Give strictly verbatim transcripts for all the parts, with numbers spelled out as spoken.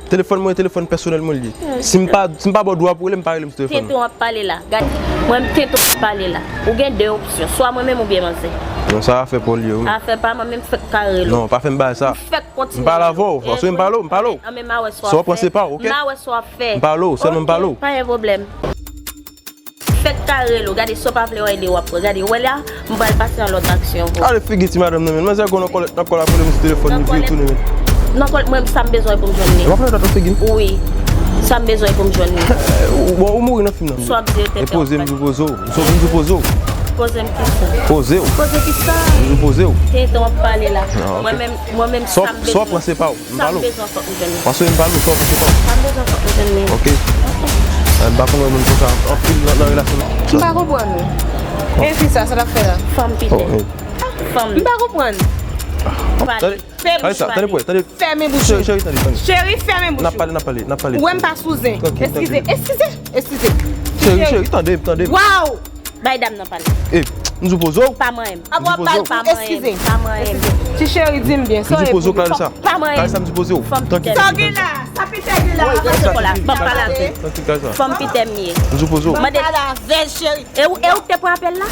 Telefòn mwen, telefòn pèsonèl mwen li ye. Si m pa, si m pa ba w dwa pou w rele m, pa rele m sou telefòn nan. Tenten w ap pale la. Gade, mwen, tenten w ap pale la. Ou gen de opsyon, swa mwen menm oubyen manzè. Non, sa afè pa w li ye, wi. Afè pa mwen menm, fèk ka rele w. Non, pa fè m bagay sa. M fèk kontinye. M pale avè w, paske m pale w, m pale w. An, men m a wè sa w ap fè. Sa w ap pranse pa w, oke? M a wè sa w ap fè. M pale w, sèlman m pale w. Oke, pa gen pwoblèm. Fèk ka rele w, gade, si w pa vle wè de w ap wè. Gade, wè la, m pral pase yon lòt aksyon pou ou. Gade figi ti madanm nan, men. Manzè gon nan kòlèt, nan kòlèt, ap rele m sou telefòn li, pi tou li, men. Nan kòlèt, mwen, sa m bezwen pou m jwenn li. W ap fè yon figi m? Wi. Sa m bezwen pou m jwenn li. Bon, ou mouri nan fim nan. Sa w ap di yo, tenten w ap pale. E poze m, di poze w. M sot, m di poze w. Poze m kisa? Poze w. Poze kisa? M di poze w. Tenten w ap pale la. Mwen menm, mwen menm, sa m bezwen. Sa w ap pranse pa w. M pale w. Sa m bezwen fòk m jwenn li. Paske m pale w, sa w pase pa w. Sa m bezwen fòk m jwenn li. Oke. Eh, m pa konn wè moun konsa anpil nan, nan relasyon nan. M pa konprann ou. E fi sa, sa l ap fè la? Fanm piten. Fanm. M pa konprann. Pale. Tande, tande sa, tande pou wè, tande. Fèmen bouch ou. Cheri, tande, tande. Cheri, fèmen bouch ou. N ap pale, n ap pale, n ap pale. Ou wè m pa sou zen. Eskize, eskize, eskize. Cheri, cheri, tande, tande. Waw! Bay dam nan pale. Eh, m di w poze w. Pa manyen m. Apa w ap bay pou eskize? Pa manyen m. Ti cheri, di m byen. M di w poze w, Clarissa. Pa manyen m. Clarissa, m di w poze w. Trankil. Sa w gen la? Sa pite gen la? Mwen pale avè w. Trankil, Clarissa. Fanm pite m ye. M di w poze w. Mwen pale avè l, cheri. E ou, e ou k te pran apèl la?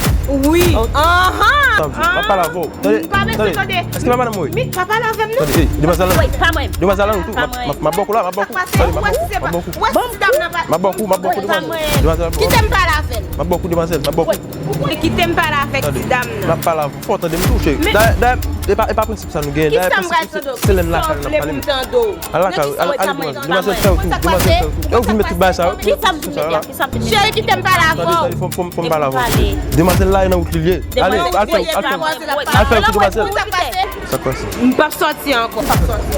Wi. Anhan. M ap pale avè w. Tande, tande. Èske pa madanm mwen? Mi pa pale avè m non. Tande, eh, demwazèl la. Wi, pa manyen m. Demwazèl la, m ap, m ap ba w kou la, m ap ba w kou. Tande, m ap ba w kou, m ap ba w kou. Bon. M ap ba w kou, m ap ba w kou, demwazèl. Demwazèl, m ap ba w kou. Kite m pale avè l. M ap ba w kou, demwazèl, m ap ba w kou. Kite m pale avèk ti dam nan. M ap pale avè w. Fò w tande m tou, cheri. Dayè, dayè, e pa, e pa prensip sa nou genyen. Dayè, prensip se, se lè m lakay ou n ap pale m. Al lakay ou, al, al demwazèl, fè yon tou, demwazèl fè yon tou. E ou vin met tout bagay sa yo. Kisa m vin met la? Kisa m vin met la? Cheri, kite m pale avè w. Tande, tande, fò, fò, fò m pale avè w. Demwazèl la e nan wout li ye. Ale, al fè, al fè, al fè yon ti demwazèl. Sa k pase? M p ap sòti ankò, m p ap sòti.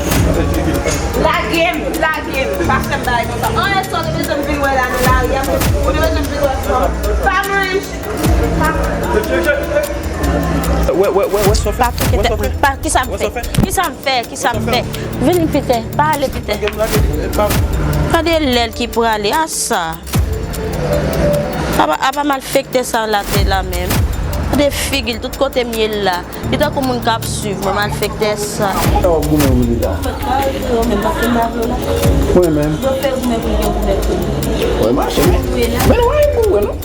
Lage m, lage m. Pa fè m bagay konsa. Anyen sa w te bezwen m vin wè la nan lari a, ou te bezwen m vin wè fanm. Pa manyen m. Wè, wè, wè, wè, sa w fè. Pa kite tèt mwen. Pa, kisa m fè? Kisa m fè? Kisa m fè? Vini, Pite. Pa ale, Pite. Gade lè l ki prale. A sa. Apa, apa malfektè sa la te la menm. Gade figi l, tout kote m ye l la. Li tankou moun k ap swiv mwen, malfektè sa. Sa w ap goumen pou li la? Mwen menm. Mwen mache, men. Men nou pa gen pou wè, non.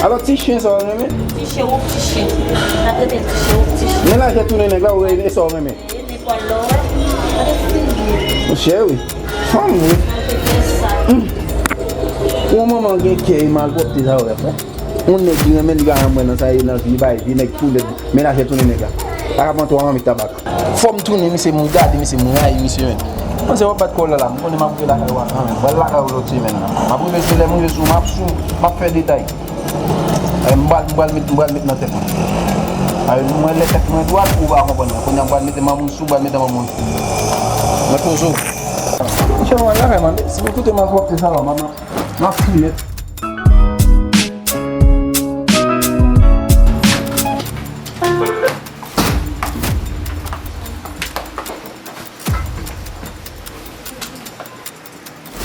Alò, ti chen sa w renmen? Ti chen, ou ti chen. N ap rete ti chen, ou ti chen. Men lajè tounen nèg la, ou renmen sa w renmen. Cheri, fanm wi. Yon manman gen kè e malpwòpte sa yo fè. Yon nèg ki renmen li pa janm wè nan sa ye nan vi, bay vye nèg tou lèd. Men lajè tounen nèg la. Pa ka pran twa manmi tabak. Fò m tounen misye, m gade misye, m rayi misye menm. Mwen se w ap bat kò w la la, m konnen m ap rive lakay ou a kanmenm. Mwen lakay ou lòt semèn nan. M ap rive se lè m rive sou, m ap sou, m ap fè detay. Ay, m pral, m pral met, m pral met nan tèt mwen. Ay, mwen lè tèt mwen dwat, ou pa konprann mwen. Kounye a m pral mete manman m sou, m pral mete manman m sou. Mwen poze w. Monchè, mwen lakay mwen, si mwen koute malpwòpte sa la, mwen, mwen, mwen ap fou nèt.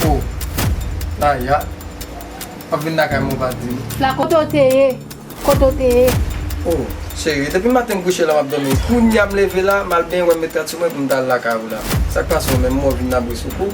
Oh, Naya, w ap vin lakay mwen ou pa di m? La kote w te ye? Kote w te ye? Oh, cheri, depi maten m kouche la m ap dòmi. Kounye a m leve la, m al benyen wè m met rad sou mwen pou m ta al lakay ou la. Sa k pase w menm, mò vin nan bri sou kou?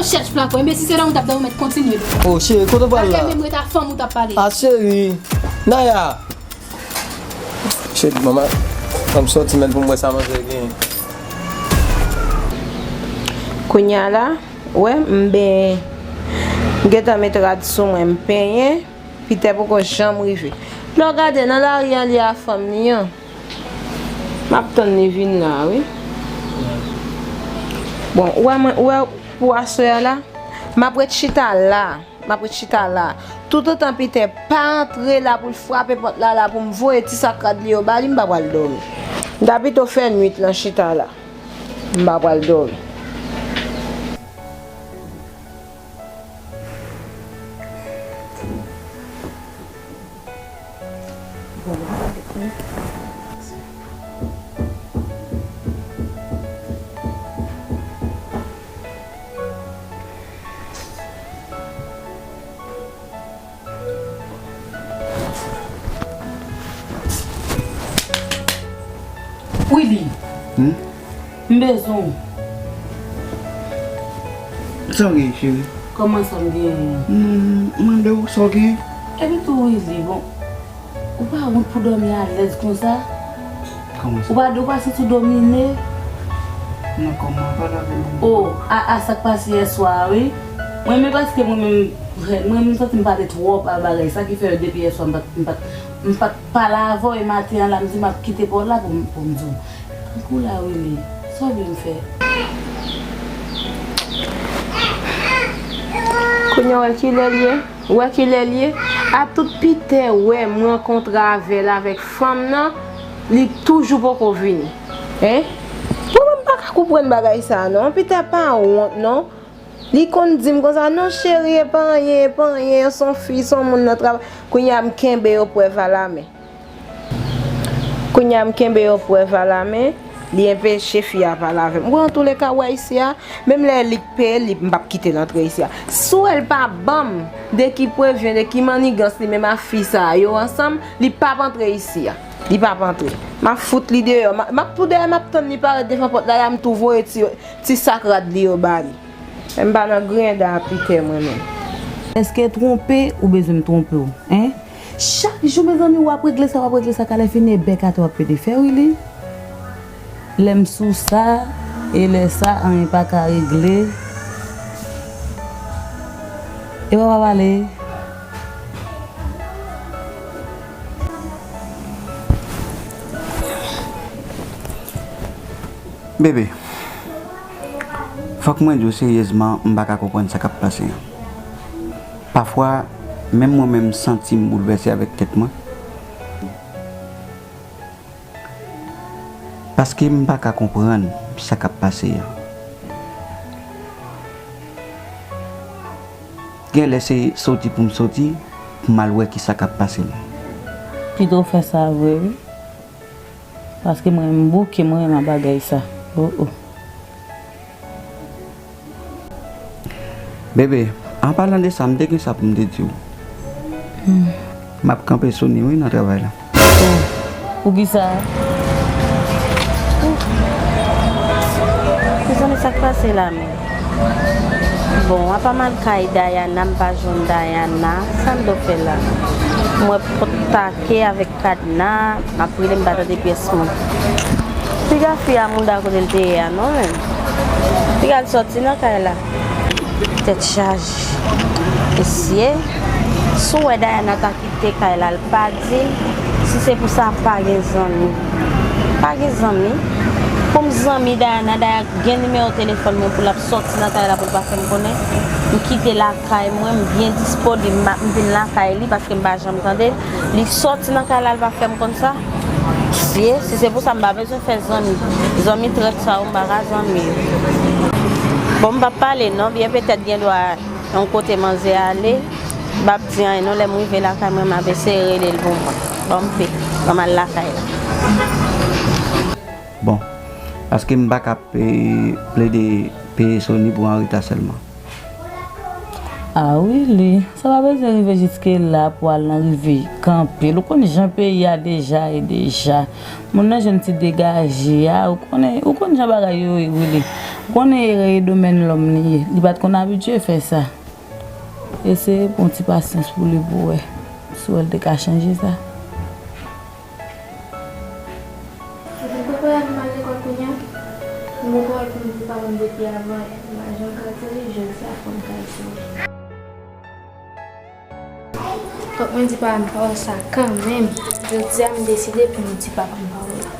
Chèch flakon, enben si se dòmi w t ap dòmi, w mèt kontinye dòmi. Oh, cheri, kote w pral la? Pa gen menm ret a fanm ou t ap pale. Ah, cheri. Naya. Cheri, manman, fò m sòti menm pou m wè sa manzè genyen. Kounye a la, wè, m benyen. M gentan met rad sou mwen, m penyen. Pitè poko janm rive. Lè w gade nan lari a, li a fanm li an. M ap tann li vin la, wi. Bon, ou wè mwen, ou wè pou aswè a la, m ap ret chita la. M ap ret chita la. Toutotan Pitè pa antre la pou l frape pòt la, la pou m voye ti sak rad li yo ba li, m pa pral dòmi. M ta pito fè nwit lan chita la. M pa pral dòmi. Willy. Hmm? M bezwen w. Sa w gen, cheri? Kòman sa m gen? Hmm, m mande w sa w gen? Epi tou, Willy, bon, ou pa wont pou dòmi alèz konsa? Kòman sa? Ou pa, ou pa santi w domine? Non, kòman? Pale avè m. O, a, a sa k pase yè swa a, wi. Mwen menm, paske mwen menm, mwen menm, m santi m pale twòp a bagay. Sa ki fè depi yè swa, m pa t, m pa t, m pa t pale avè w, e maten an la, m di m ap kite pa w la pou m, pou m di w. Tankou la, Willy, sa w vle m fè? Kounye a, w wè kilè l ye? Ou wè kilè l ye? A tout Pitè wè m rankontre avè l avèk fanm nan, li toujou poko vini. Hein? Mwen menm m pa ka konprann bagay sa a non. Pitè pa wont non. Li konn di m konsa, "Non cheri, e pa anyen, e pa anyen, se yon fi, se yon moun nan travay." Kounye a m kenbe yo prèv alamen. Kounye a m kenbe yo prèv alamen, li enpeche fi a pale avè m. Bon, antouleka, w wè isi a, menm lè li k peye, li, m p ap kite l antre isi a. Si w wè l pa ban m de ki prevyen, de ki mannigans li menm ak fi sa a, yo ansanm, li p ap antre isi a. Li p ap antre. M ap fout li deyò. M a, m ap tou dèyè, m ap tann li parèt devan pòt la, la m tou voye ti, ti sak rad li yo ba li. M pa nan griyen da Pitè mwen menm. Èske twonpe ou bezwen m twonpe w, en? Chak jou, mezanmi, w ap regle sa, w ap regle sa, kalè fini e bèk atè w ap pede fè, Willy. Lè m sou sa, e lè sa, anyen pa ka regle. E w ap pale. Bebe, fòk mwen di w seryezman, m pa ka konprann sa k ap pase an. Pafwa, menm mwen menm, m santi m boulvèse avèk tèt mwen. Paske m pa ka konprann sa k ap pase an. Gen lè se soti pou m soti, pou m al wè kisa k ap pase m. Pito w fè sa vre, wi. Paske mwen, m bouke, mwen renmen bagay sa. Oh, oh. Bebe, an palan de sa, m te gen sa pou m te di w. Hmm. M ap kanpe Sony, wi, nan travay la. Oh, poukisa? Mezanmi, sa k pase la menm? Bon, apa m al kay Dayana, m pa jwenn Dayana. Sa m dwe fè la? M wè pòt take avèk kadna, m ap rele, m pa tande pyès moun. Piga fi a mouda kote l te ye a non menm. Piga l sòti nan kay la. Tèt chaje. Mesye, si w wè Dayana ta kite kay la, l pa di, si se pou sa, pa gen zanmi. Pa gen zanmi. Pou m zanmi Dayana, Dayana gen nimewo telefòn mwen pou l ap sòti nan kay la pou l pa fè m konnen. M kite lakay mwen, m byen disponib, m ap, m vin lakay li paske m pa janm tande l. Li sòti nan kay la, l pa fè m konn sa. Mesye, si se pou sa, m pa bezwen fè zanmi. Zanmi trèt sa yo, m pa ka zanmi yo. Bon, m p ap pale non, byen petèt gen dwa yon kote manzè ale, m p ap di anyen non, lè m rive lakay mwen, m ap eseye rele l pou mwen. Ban m pe, ban m al lakay la. Bon, paske m pa ka pe-, plede peye Sony pou anreta sèlman. A wi, li. Sa pa bezwen rive jiske la pou al nan rive kanpe l. Ou konn jan peyi a deja ye deja. Moun nan jwenn ti degaje a, ou konnen, ou konn jan bagay yo ye, wi, li. Ou konnen e domèn lòm li ye. Li pa t konn abitye fè sa. Eseye pran ti pasyans pou li pou wè si w wè l te ka chanje sa. Epi papa a m al lekòl kounye a. M gen pawòl pou m di papa m depi avan yè. M pa janm ka di li, jodi a fò m ka di li. Fòk mwen di papa m pawòl sa kanmenm. Jodi a m deside pou m di papa m pawòl la.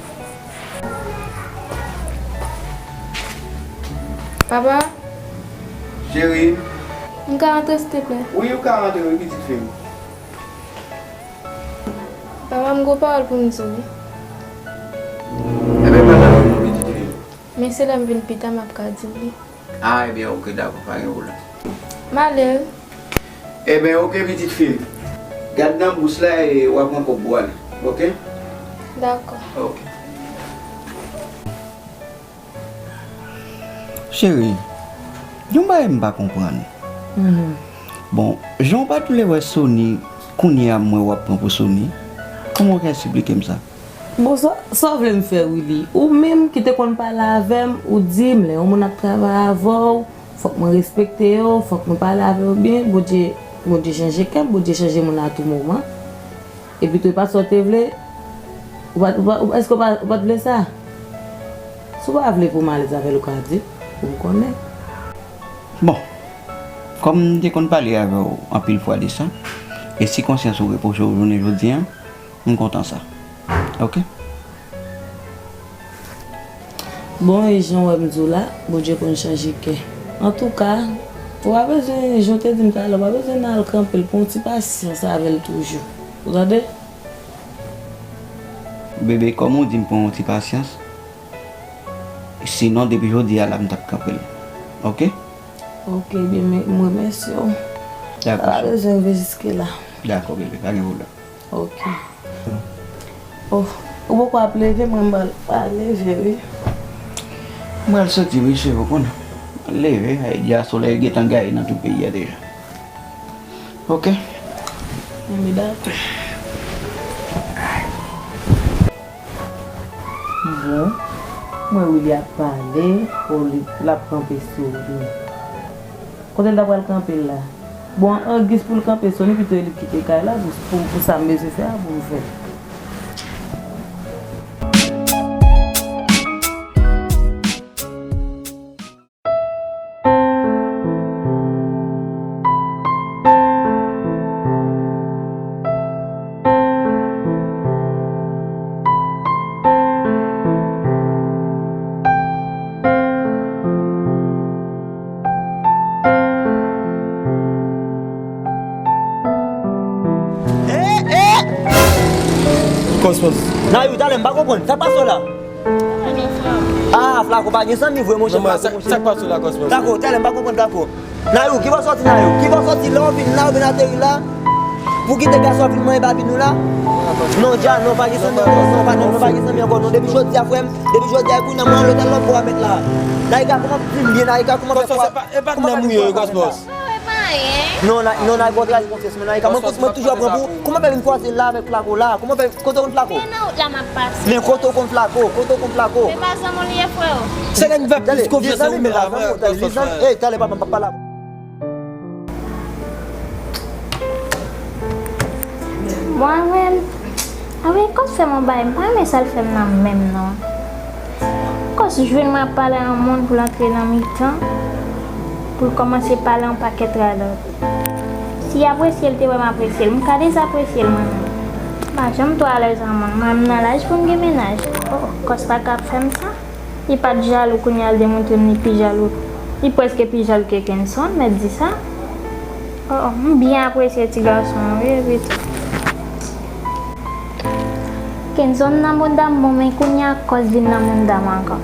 Papa? Cheri. M ka rantre, silteplè? Wi, ou ka rantre, wi, pitit fi m. Papa, m gon pawòl pou m di w, wi. Ebyen, pale avè m, pitit fi m. Men se lè m vin pita, m ap ka di w li. Ah, ebyen, oke, dakò, pa gen pwoblèm. M ale, wi. Ebyen, oke, pitit fi m. Gad nan bous la e w a pran kòb pou w ale, oke? Dakò. Oke. Cheri, yon bagay m pa konprann. Bon, jan w pa t vle wè Sony, kounye a m wè w ap pran pou Sony. Kòman w ka esplike m sa? Bon, sa, sa w vle m fè, Willy? Ou menm ki te konn pale avè m, ou di m lè yon moun ap travay avè w, fòk mwen respekte yo, fòk mwen pale avè yo byen. Bondye, Bondye chanje kè m, Bondye chanje moun a tou moman. Epi tou, e pa sa w te vle? Ou pa, ou pa, ou, èske ou pa, ou pa t vle sa? Si w pa vle pou m alèz avè l, ou ka di m, pou m konnen. Bon, kòm m te konn pale avè w anpil fwa de sa, e si konsyans ou repwoche w jounen jodi a, m kontan sa. Oke? Bon, e jan w wè m di w la, Bondye konn chanje kè. Antouka, ou pa bezwen, jan w te di m talè, ou pa bezwen al kanpe l, pran yon ti pasyans avè l toujou. Ou tande? Bebe, kòm ou di m pran yon ti pasyans, sinon depi jodi a la m t ap kanpe l. Oke? Oke, byen, men, m remèsye w. Dakò, cheri. Pa bezwen rive jiske la. Dakò, bebe, pa gen pwoblèm. Oke. Oh, ou poko ap leve, mwen m pral leve, wi. Mwen al soti, wi, cheri, ou konnen. Mwen leve, ay, dja solèy gentan gaye nan tout peyi a deja. Oke? Enben, dakò. Bon, mwen Willy ap pale, o li, l ap kanpe sou li. Kote l ta pral kanpe la? Bon, an gis pou l kanpe Sony, pito li kite kay la pou, pou, pou sa m bezwen fè a pou m fè. Eh, eh! Kòspòs. Nayou, talè, m pa konprann. Sa k pase w la? Ah, Flako pa gen zanmi vre, monchè. Flako, monchè. Sa k pase w la, Kòspòs? Flako, talè, m pa konprann, Flako. Nayou, ki bò w sòti, Nayou? Ki bò w sòti? Lè w vin la, ou vin ateri la, pou kite gason ap vin manje babin ou la? Non, dja, non, pa gen zanmi ankò, non, pa, non, non, pa gen zanmi ankò, non. Depi jodi a, frè m, depi jodi a, kounye a, mwen, lòt, lòt bò a mèt la. Naika, kòman, di m byen, Naika, kòman fè kwa? E pa k nan mouye yo, Kòspòs. Non, na, non, Naika, ou trayi konfyans mwen, Naika. Mwen, mwen toujou ap pran pou, kòman fè vin kwaze la avèk Flako la? Kòman fè, kote w konn Flako? Men nan wout la m ap pase. Men kote w konn Flako? Kote w konn Flako? Men pa zanmi w li ye, frè o. Se lè n fè plis konfyans nan ou menm avè Kòspòs, frè. Ey, talè, papa, m p ap pale avè w. Mwen menm, a wi, Kòs fè m yon bagay, m pa renmen sa l fè m nan menm non. Kòs jwenn mwen ap pale a yon moun pou l antre nan mitan, pou l kòmanse pale yon pakèt radòt. Si apresye l te wè m apresye l, m ka dezapresye l mwen menm. M pa janm twò alèz a moun, mwen m nan laj pou m gen mennaj. Oh, Kòs pa ka ap fè m sa. Li pa t jalou, kounye a l demontre m li pi jalou. Li prèske pi jalou ke Kenson, mèt di sa. Oh, m byen apresye ti gason an, wi, epi tou. Kenson nan bounda m bon, men kounye a Kòs vin nan bounda m ankò.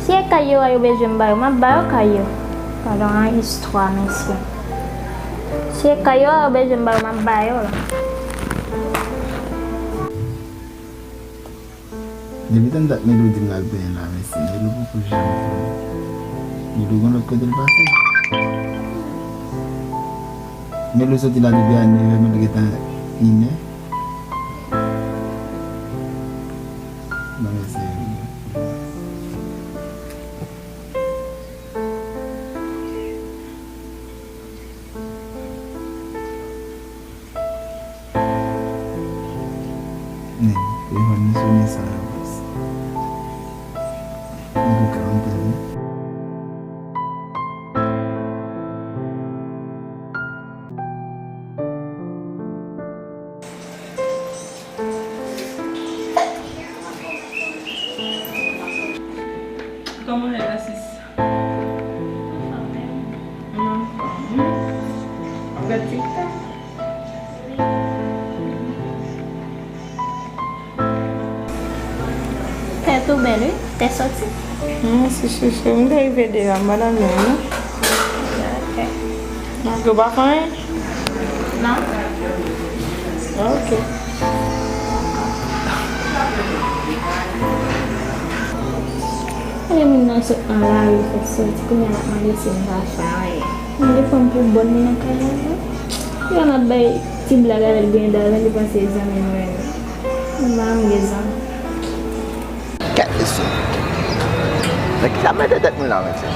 Si e kay yo a yo bezwen m ba yo, m ap ba yo kay yo. Gade yon istwa, mesye. Si e kay yo a yo bezwen m ba yo, m ap ba yo la. Depi tann dat Melo di m l al benyen la, mesye, Melo poko janm fini. Melo gon lòt kote l pase. Melo soti la depi a nèf è, Melo gentan inè. Non, mesye. Men, telefòn nan sonnen san repons. Antouka, m tande. Kòman w ye la, sis? Tou bèl, wi. Te soti? Hmm, si, si, si. M te rive deja, m pa nan men, non. Ok. Donk, ou pa fè anyen? Non. Ok. E moun nan sot nan lari, fèk soti, kounye a l ap mande si m pa fè anyen. M defann pou bòn li nan kay la, non. Yon ap bay ti blag avè l, gen dal, li panse e zanmi mwen. M pa renmen zanmi. Kèt mesye. Nan ki sa m mete tèt mwen la, mesye?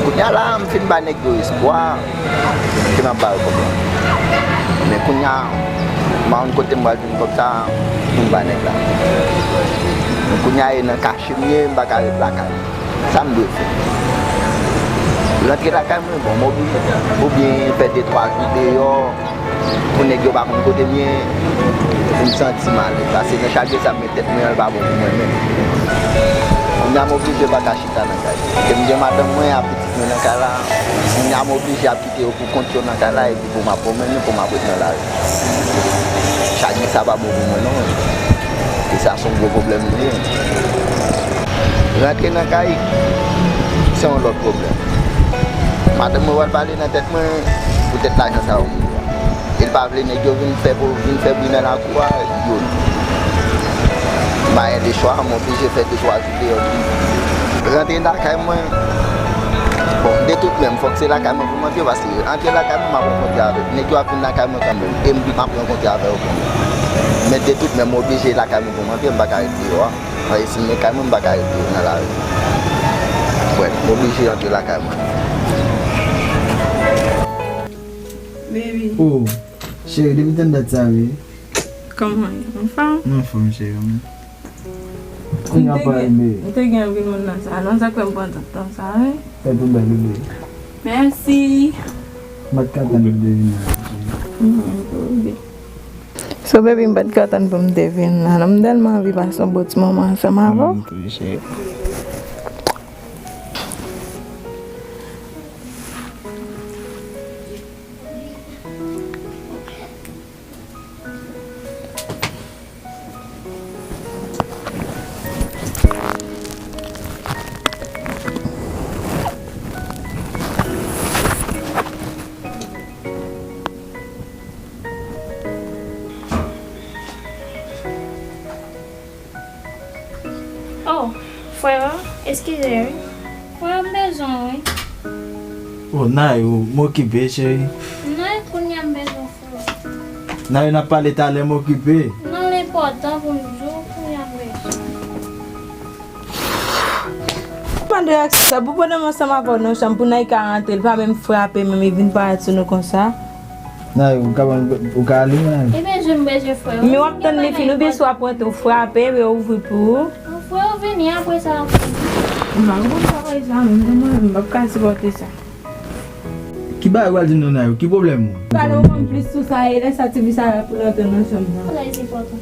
Kounye a la, m fin ba nèg yo espwa ke m ap ba yo kòb la. Men kounye a, m pa konn kote m pral jwenn kòb sa pou m ba nèg la. Men kounye a, e nan kache m ye, m pa ka ret lakay. Sa m dwe fè? Rantre lakay mwen, bon, m oblije. Oubyen fè de twa jou deyò, pou nèg yo pa konn kote m ye, pou m santi m alèz. Paske nan chak de sa m met tèt mwen, l pa bon pou mwen menm. Kounye a m oblije pa ka chita nan kay. Ke m gen madanm mwen ak pitit mwen nan kay la, kounye a m oblije ap kite yo pou kont yo nan kay la, epi pou m ap pwomennen, pou m ap ret nan lari. Chak jou sa pa bon pou mwen non. E sa se yon gwo pwoblèm li ye. Rantre nan kay, se yon lòt pwoblèm. Madanm mwen pral pale nan tèt mwen, poutèt lajan sa yo m dwe a. E l pa vle nèg yo vin fè po-, vin fè bri nan lakou a, yo. M pa gen de chwa, m oblije fè de twa jou deyò tou. Rantre lakay mwen, bon, de tout menm, fòk se lakay mwen pou m antre, paske antre lakay mwen, m ap rankontre avèk nèg yo ap vin lakay mwen kanmenm, e m ap rankontre avè yo kanmenm. Men de tout menm, m oblije lakay mwen pou m antre, m pa ka ret deyò a. Paske si m gen kay mwen, m pa ka ret nan lari. Brèf, m oblije antre lakay mwen. Baby. Oh, cheri, depi tann dat sa, wi. Kòman w ye? Anfòm? M anfòm, cheri. Kounye a pa ede. M te gen anpil moun nan salon, sa k fè m pran tout tan sa, wi. Fè tou bèl, bebe. Mèsi. M pa t ka tann pou devine a, cheri. Mhm, bebe. So, baby, m pa t ka tann pou m te vin la non. M tèlman anvi pase yon bon ti moman ansanm avè w. Mwen tou, cheri. Oh, frè, eskize wi. Frè, m bezwen w wi. Oh, Nayou, m okipe, cheri. Nayou, kounye a m bezwen w, frè. Nayou, n ap pale talè, m okipe. Non, l enpòtan pou m di w, kounye a m bezwen w. Mande ak sa, pou pandan m ansanm avè w nan chanm, pou Naïka rantre, l pa menm frape, menm li vin parèt sou nou konsa. Nayou, ou ka, ou ka ale, Nayou? Ebyen, je m bezwen frè w. Men w ap tann li fin, oubyen si w ap rantre, w frape, epi yo ouvri pou ou. Frè w vini apre sa. M pa konn sa, frè sa, menm mwen, m p ap ka sipòte sa. Ki bagay ou pral di m non, Nayou? Ki pwoblèm ou? Pale w konn plis sou sa, e lè sa ti fi sa ap rantre nan chanm nan. Sa e enpòtan.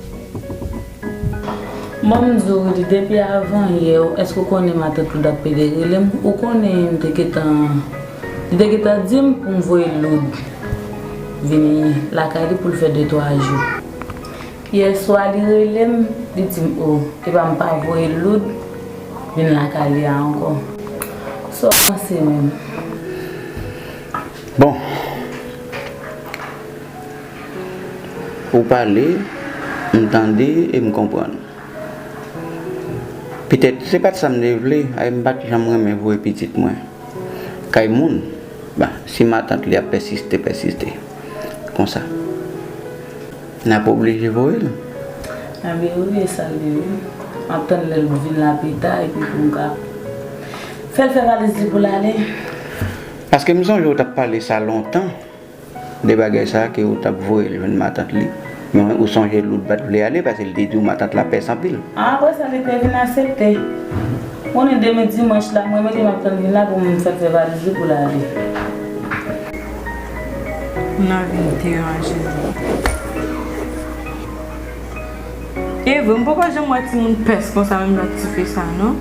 Ban m di w, Rudy, depi avan yè, èske w konnen matant Loud ap pede rele m? Ou konnen m te gentan, li te gentan di m pou m voye Loud vini lakay li pou l fè de twa jou. Yè swa, li rele m, li di m, o, epa m pa voye Loud vin lakay li a ankò. Sa w panse menm? Bon. Ou pale, m tande e m konprann. Petèt, se pa t sa m te vle, ay, m pa t janm renmen voye pitit mwen kay moun. Bon, si matant li ap pèsiste, pèsiste konsa, n ap oblije voye l. Anben wi, e sa l ye wi. M ap tann lè l vin la pita, epi pou m ka fè l fè valiz li pou l ale. Paske m sonje w t ap pale sa lontan. De bagay sa ke ou t ap voye l jwenn matant li. Men ou sonje Loud pa t vle ale, paske l te di w matant la pès anpil. Apre sa, li te vin aksepte. Ou konnen demen dimanch la, mwen menm m ap tann vin la pou m fè l fè valiz li pou l ale. Nan vin deranje li. E vre, m poko janm wè timoun pès konsa menm jan ti fi sa, non.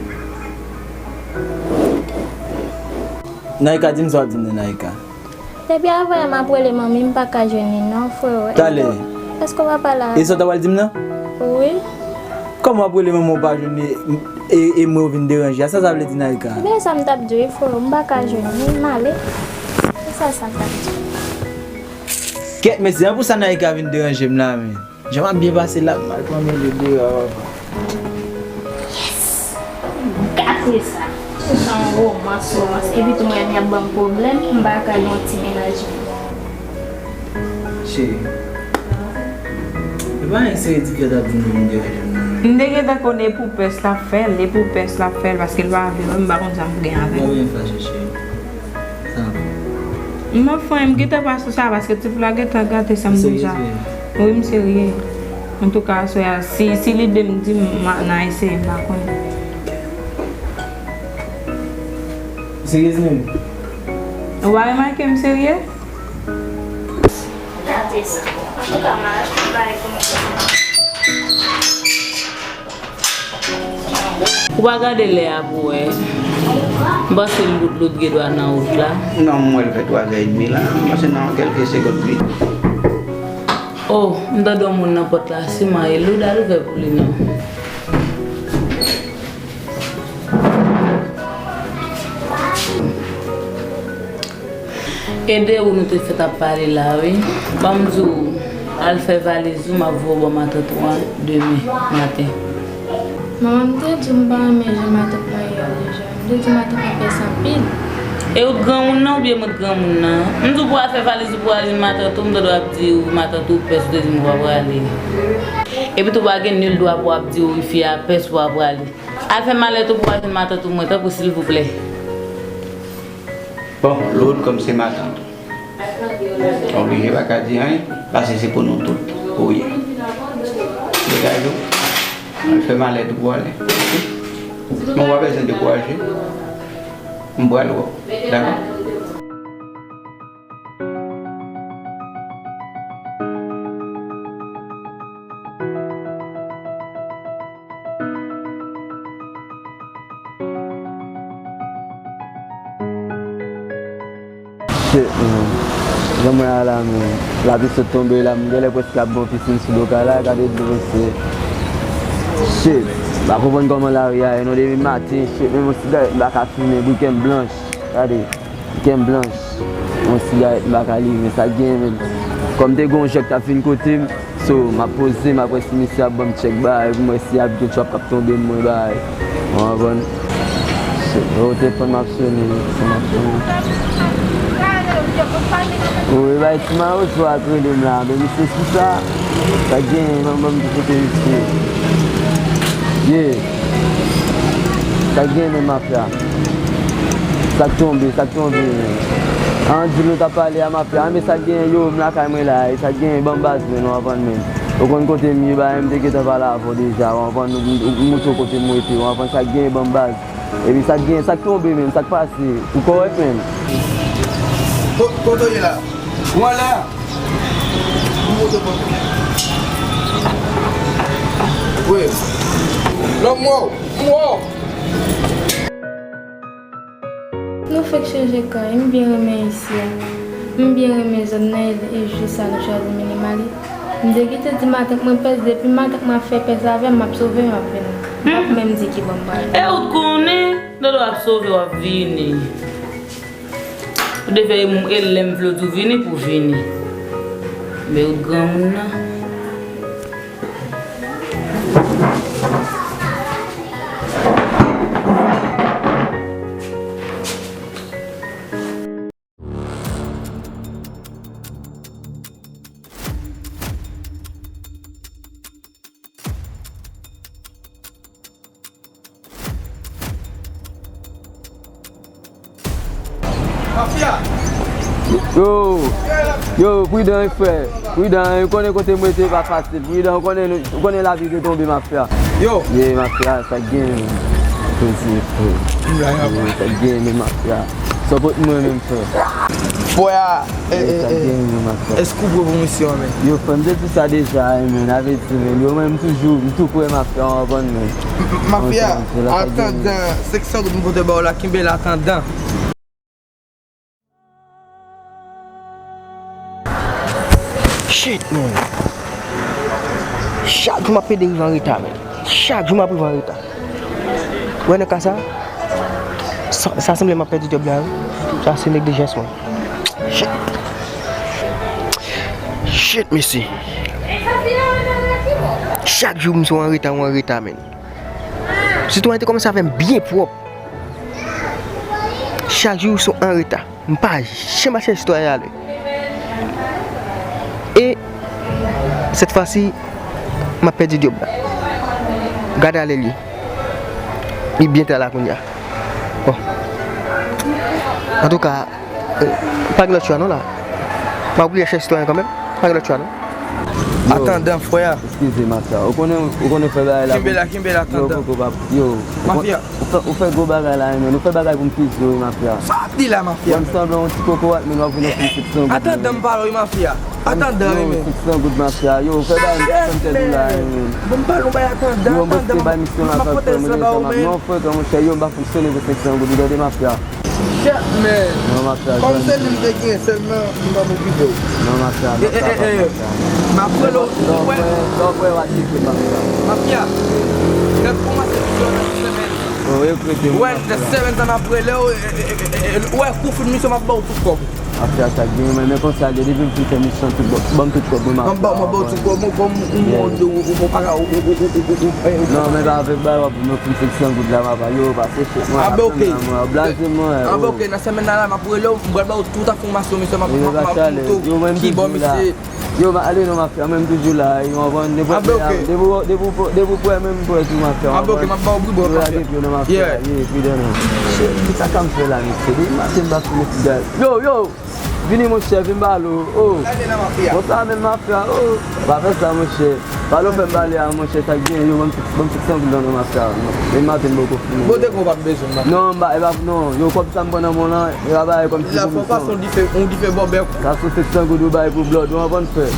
Naïka, di m sa w ap di m nan, Naïka. Depi avan yè m ap rele manmi, m pa ka jwenn li non, frè. Talè. Èske w pa pale avè l? E sa w ta pral di m nan? Wi. Kòman w ap rele manman w pa jwenn li, e, e mwen w vin deranje a? Sa sa vle di, Naïka? Ebyen, sa m t ap di w, e frè, m pa ka jwenn li, m ale. Se sa, sa m t ap di w. Kèt, mesye, an pou sa Naïka vin deranje m la, men. Jan m ap byen pase la, m al pran mele deyò a, papa. Yes! Gate sa! Se yon romans, romans. Epi tou, mwen, y ap ban m pwoblèm, m pa ka gen yon ti mennaj. Cheri, e pa anyen serye di fèt ap vin vin deranje m nan. M te gentan konnen e pou pès l ap fè l, e pou pès l ap fè l, paske l pa vle wè m, m pa konn sa m pou gen avè l. Mwen byen fache, cheri. Sa. M anfen, m gentan pase sa, paske ti fi la gentan gate san m deja. Wi, m serye. Antouka, aswè a, si, si li de m di m, m a, n a eseye, m pa konnen. Serye, Zineb? Ou pa remake m serye? Gade sa. Antouka, m a achte bagay pou nou. Ou pa gade lè a pou wè. M panse m bout lout gen dwa nan wout la. Non, m wè l fè twa zè edmi la. M panse nan kèlke segonn plis. Oh, m tande yon moun nan pòt la. Siman e Loud, al ouvè pou li non. E de ou nou te fèt ap pale la, wi. Ban m di w, al fè valiz ou, m ap voye w bò matant ou an demen maten. Manman, m te di w m pa renmen jan matant mwen ye a deja. M te di matant mwen pès anpil. E ou t granmoun nan oubyen mwen t granmoun nan? M di w pou al fè valiz ou pou al jwenn matant ou, m tande w ap di w matant ou pès, ou te di m ou pa prale. Epi tou pa gen nil dwa pou w ap di w fi a pès ou pa prale. Al fè malèt ou pou al jwenn matant ou mwen, tanpri, silvouplè. Bon, Loud, kòm se matant ou, oblije pa ka di anyen, paske se pou nou tout ou ye. Degaje w, al fè malèt ou pou ale. Men w pa bezwen dekouraje. M pral wè w, dakò? Shit, man. Jan mwen a la, man. Lapli sot tonbe la, m genlè prèske ap bon pisin sou do kay la, gade dlo, mesye. Shit, m pa konprann kòman lari a ye non, depi maten, shit, menm yon sigarèt m pa ka fimen, bouken m blanch. Gade. Kè m blanch. Yon sigarèt m pa ka limen, sa k genyen menm? Kòm te gen yon jèk k t ap vin kote m, so, m ap poze, m ap wè si misye ap ban m tchèk bagay, pou m wè si ap gen trap k ap tonbe m mwen bagay. Ou konprann? Yo, telefòn m ap sonnen, telefòn m ap sonnen. Wi, bay ti mawozo a k rele m la, men misye sou sa, sa k genyen, ban m, ban m di kote misye. Yeah. Sa k genyen menm, mafya? Sa k tonbe, sa k tonbe menm? An, di nou t ap pale a, mafya. An, men sa k genyen, yo, m lakay mwen la, e sa k genyen, ban m baz mwen, ou konprann menm. Ou konn kote m ye, bagay, m te gentan pale avè w deja, ou konprann, m, m, m montre w kote m rete, ou konprann sa k genyen, ban m baz. Epi sa k genyen, sa k tonbe menm, sa k pase, ou kòrèk menm? Ko-, kote w ye la? Ou anlè a? M montre w kote. Wi. Lòm mwen, m wè w. Nou fèk chanje kay, m byen renmen isi a. M byen renmen zòn nan e, e jou sa nou chwazi Minimali. M te kite di matant mwen pès, depi matant mwen ap fè pès avè m, m ap sove, m ap vini. M p ap menm di ki bò m prale. E ou t konnen, lè w ap sove, w ap vini. Ou te fè e lè m vle w di w vini pou w vini. Men ou t granmoun nan. Mafya! Yo, yo, pridan, wi, frè. Pridan, wi, ou konnen kote m rete pa fasil. Pridan, ou konnen, ou konnen lavi de tonbe, mafya. Yo! Ye, mafya, sa k gen, frè. Yo, sa k gen, men, mafya. Sipòte mwen menm, frè. Frè a, e, e, e, èske w pre pou misye an, men? Yo, frè, m te di sa deja, men, avèti, men, yo, men, m toujou, m tou prè, mafya, w konprann, men. Mafya, atandan, senk san goud m pote ba w la, kenbe l atandan. Shit, man. Chak jou m ap pede rive an reta, men. Chak jou m ap rive an reta. Ou wè nan ka sa, sa, sa sanble m ap pèdi djòb la, wi. Sa se neglijans mwen. Shit. Shit, mesye. Chak jou m sou an reta, ou an reta, menn. Sitwayen te kòmanse a fè m byen pwòp. Chak jou sou an reta. M pa janm mache sitwayen ale. E sèt fwa si, m ap pèdi djòb la. Gade ale li. Li byen ta la kounye a. Bon. Antouka, eh, pa gen lòt chwa non la. M ap oblije chèche sitwayen kanmenm. Pa gen lòt chwa non. Yo, atandan, frè. Eskize, mafya. Ou konnen, ou konnen fè bagay la. Kenbe la, kenbe la, yo, atandan. Koko, pap, yo. Mafya. Ou fè, ou fè gwo bagay la, men. Ou fè bagay pou m fizi w, mafya. Sa w ap di la, mafya? Fè m sanblan yon ti kokorat, men w ap vin yon ti sèt san goud. Atandan, m pale w, mafya. Atandan, yo, men. Sèt san goud, mafya. Yo, fè bagay m fè m tèt ou la, men. Bon, m pale w bay atandan, yo, mwen atandan, se bay misyon la, m ap pote sa ba ou, men. Non, frè, monchè, yo, m pa fonksyone pou sèt san goud, ou tande, mafya. Shit, man. Non, mafya, kòm se li m te gen sèlman, m p ap okipe w. Non, mafya, mafya, mafya. M ap rele w, lè w fè, lè w fè, w a tcheke, mafya. Mafya, gad kòman se vizyon nan semèn. Ou regrete, mafya. Wè, nan semèn sa m ap rele w, e, e, e, e, e, wè, kou fout misyon, m ap ba w tout kòb. Mafya, sa k gen, men, men konsa l ye, depi m fin fè misyon, tout, ban m tout kòb mwen, mafya. M ap ba w, m ap ba w tout kòb mwen, kòm ou, ou, ou, ou, ou, ou, ou, ou, ou, ou, non, men pa avèk bagay w ap di m non, pou m sèt san goud la, papa, yo, pase chèk mwen, a, ben, ok. Blaze mwen, a, ben, ok, nan semèn nan la, m ap rele w, m pral ba w tout enfòmasyon, mesye, m ap, m ap, m ap montre w ki bò misye. Yo, m ale non, mafya, mwen m toujou la, yo, w konprann, nenpòt lè, depi w, depi w, depi w prè, men m prè tou, mafya, w konprann. A, ben, ok, m ap ba w bribo, mafya. Yo, la depi, non, mafya, ye, fidèl, non. Shit, ki sa k ap fè la, mesye? Depi maten m pa foume ti gaz. Yo, yo! Vini, monchè, vin pale w. Oh. Bon, sa menm, mafya, oh. Pa fè sa, monchè. Pale w fè m pale a, monchè, sa k gen, yo, ban m sèt san goud lan non, mafya. Men maten m poko fini. Bon, te kon w pa t bezwen, mafya. Non, m pa, e pa, non, yo, kòb sa m pran nan men w lan, e pa bagay kòm si la, fò w pase yon dife, yon dife bòbèk. Sa se sèt san goud ou bay pou blòd, ou konprann, frè.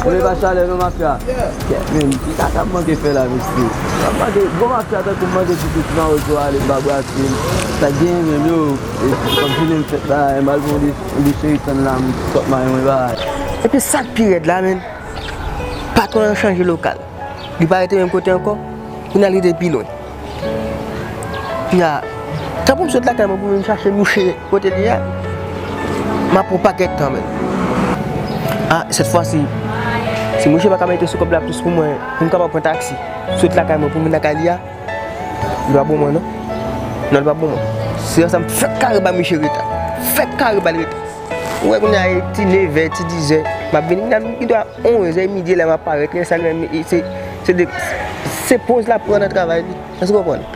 Ou pa chalè non, mafya. Kèt, men, ki sa k ap manke fè la, mesye? K ap manke, bon, mafya, tankou m mande pitit nan rezo ale, m pa brase l. Sa k gen menm, yo? E, kòm si menm fèt la, m al pran yon de, yon de cheri tann la, m sot mayon, e bagay. Epi sa k pi rèd la, menn, patwon an chanje lokal. Li pa rete menm kote ankò, kounye a li rete pi lwen. Kounye a, tan pou m sot lakay mwen pou m vin chache mouche kote li ye a, m ap pran pakèt tan, menn. A, sèt fwa si, si mouche pa ka mete sou kòb la plis pou mwen, pou m kapab pran taksi, sot lakay mwen pou m vin lakay li a, li pa bon mwen, non. Non, li pa bon mwen. Se sa m fèk kare ba mouche reta. Fèk kare ba l reta. Ou wè kounye a, e ti nevè, ti dizè, m ap vini, kounye a, li dwe onzè, midi, lè m ap parèt, lè sa, lè m, e, se, se de, se poz l ap pran nan travay li. Èske w konprann?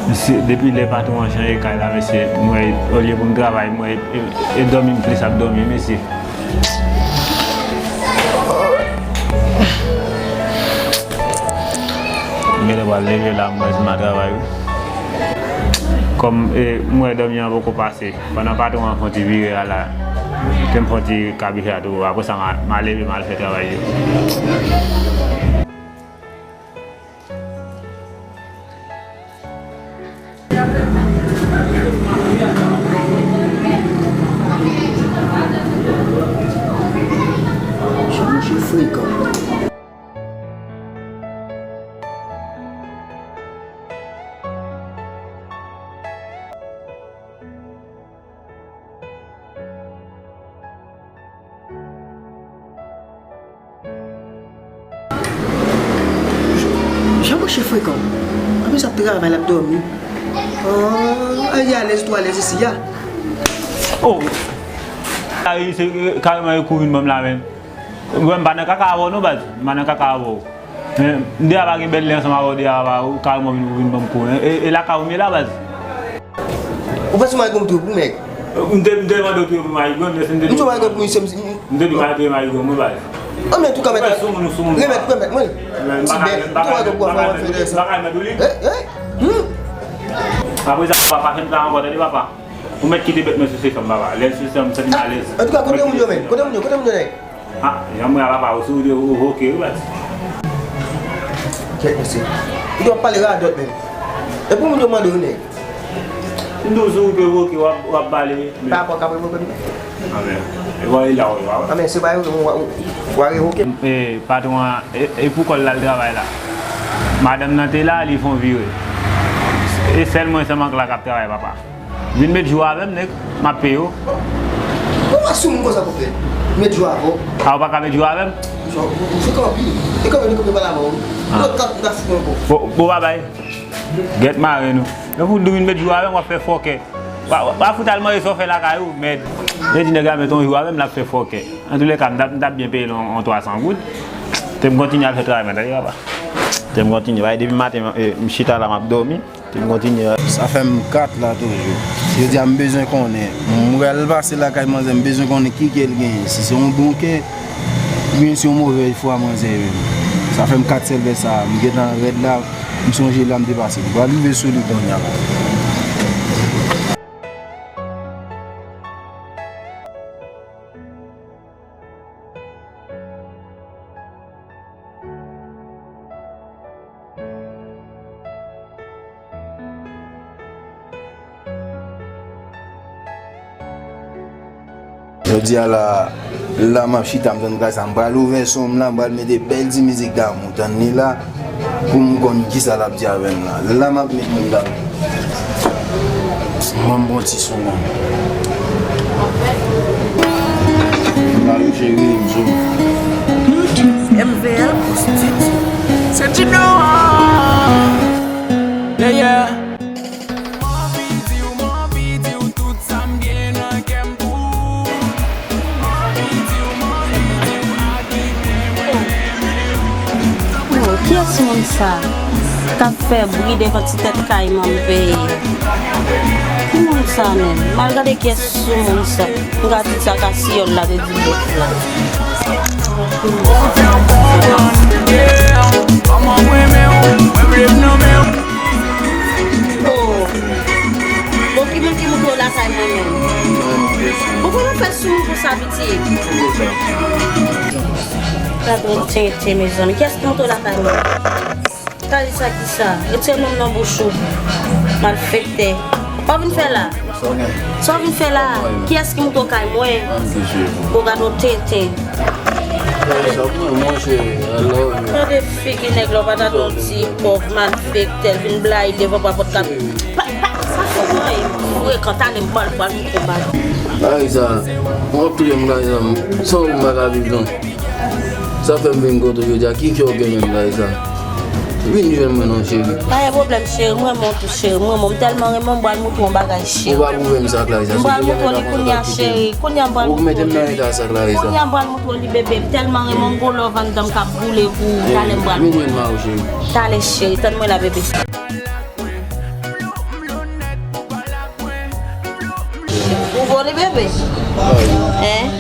Mesye, depi lè patwon an chanje kay la, mesye, m wè, olye pou m travay, m wè, e, e dòmi m plis ap dòmi, mesye. M genlè pral leve la, m wè si m a travay, wi. Kòm, e, m wè dòmi an poko pase, pandan patwon an fè yon ti vire a la, ke m fè yon ti kabicha tou, apre sa, m a, m a leve, m al fè travay yo. Jan mouche frekan. Jan mouche frekan. Anplis ap travay, l ap dòmi. Ah, ay, alèz, twò alèz isi a. Oh! Ay, se, eh, kareman yo kouri vin ban m la menm. Mwen, m pa nan kaka avè w non, baz. M pa nan kaka avè w. Men, m deja pa gen bèl lè ansanm avè w deja, papa, ou kareman vin, ou vin ban m kou. E, e lakay ou m ye la, baz. Ou panse m al gen m touye pou nèg? M te, m te mande w touye pou marigon, men si m te di w marigon pou misye, m te di w touye marigon, mwen, baz. An, men, antouka, mèt, remèt, remèt mwen. Ti bèt, m pa ka mèt ou li. Eh, eh. Hmm. Apre sa, papa, pa fè m sa ankò, tande, papa. Ou mèt kite bèt mwen sou se fanm, papa. Lè l sou se fanm, m santi m alèz. Antouka, kote moun yo, men? Kote moun yo? Kote moun yo, nèg? Ah, jan mwen a papa, ou sou ou revoke, wi, baz. Kèt, mesye. Ou t ap pale radòt menm. E pou moun yo mande w nèg. M di w sou wout revoke, w ap, w ap pale. Pa rapò k ap revoke m. Anben, e w ale la, w a. Anben, se pa revoke m, w a, w a revoke m. E, patwon an, e, e pou kò l l al travay la. Madanm nan te la, li fè yon vire. E sèl mwen sèlman k la k ap travay, papa. Vin met jou avè m, nèg, m ap peye w. Ou pa sou moun konsa pou fè. Met jou avè w. A, ou pa ka met jou avè m? Ou fè kanpi. E kanpi, nou kanpi pa la mò. Ah. Lòt kat, nou ta fout ankò. Bon, bon, babay. Gèt mare nou. Lè pou dou vin met jou avè m, w ap fè fòkè. W a, w a fout al manje sa w fè lakay ou, mèd. Lè di nèg la met yon jou avè m, l ap fè fòkè. Antoulèka, m t ap, m t ap byen peye l yon, yon twa san goud. Te m kontinye al fè travay mwen, tande papa. Te m kontinye, bay depi maten, eh, m chita la, m ap dòmi. Te m kontinye. Sa fè m kat la toujou. Jodi a, m bezwen konnen. M pral pase lakay manzè, m bezwen konnen ki kè l genyen. Si se yon bon kè, oubyen se yon movèz fwa manzè ye menm. Sa fè m kat sèl vè sa a. M gentan rèd la, m sonje la m te pase. M pral rive sou li kounye a la. Jodi a la, la m ap chita, m tann kay sa, m pral ouvè son m la, m pral mete bèl ti mizik damou, tann li la, pou m konn kisa l ap di avè m la. La m ap met moun damou. Ban m bon ti son non. Mari cheri, m sou. M V L Studio. Se Tino. Yeah, yeah. M anvi di w, m anvi di w tout sa m gen nan kè m pou ou. M anvi di w, m anvi di w a ki te mwen renmen ou. Oh, kiyès moun sa k ap fè bri devan ti tèt kay manm peye a? Ki moun sa menm? M al gade kiyès sou moun sa. M ka di sa ka siyòl la te di bòf la. Ou fè m konprann, yeah. Kòman mwen renmen w, mwen vle m nan men w. Oh. Bon, ki moun ki moute w lakay mwen menm? Bon, kòman w fè sou moun konsa, piti? Gade yon tenten, mezanmi. Kiyès ki moute w lakay mwen? Tande sa ki sa? Retire non m nan bouch ou. Malfektè. Sa w vin fè la? Sa w gen? Sa w vin fè la? Kiyès ki moute w kay mwen? Bon, gade yon tenten. Sa pou mwen, monchè, I love you. Gade figi nèg la, w pa ta dwe di pòv, malfektè, l vin blayi devan pòt la. Pa, pa, sa fou mwen. Frekan, talè m pral pral moute w bagay. Larisa, w ap touye m, Larisa. San ou m pa ka viv non. Sa fè m vin kote w jodi a. Ki kè w gen menm, Larisa? Vin jwenn mwen non, cheri. Pa gen pwoblèm, cheri. M renmen w tou, cheri. M renmen w. M tèlman renmen w, m pral moute w yon bagay, cheri. Ou pa pwouve m sa, Larisa. M pral moute w li kounye a, cheri. Kounye a m pral moute w li. Ou mete m nan eta sa, Larisa. Kounye a m pral moute w li, bebe. M tèlman renmen w, m gon love anndan m k ap boule pou ou. Talè m pral moute w. Vin jwenn mwen ou, cheri. Talè, cheri. Tann mwen la, bebe. Ou vole, bebe? Hein?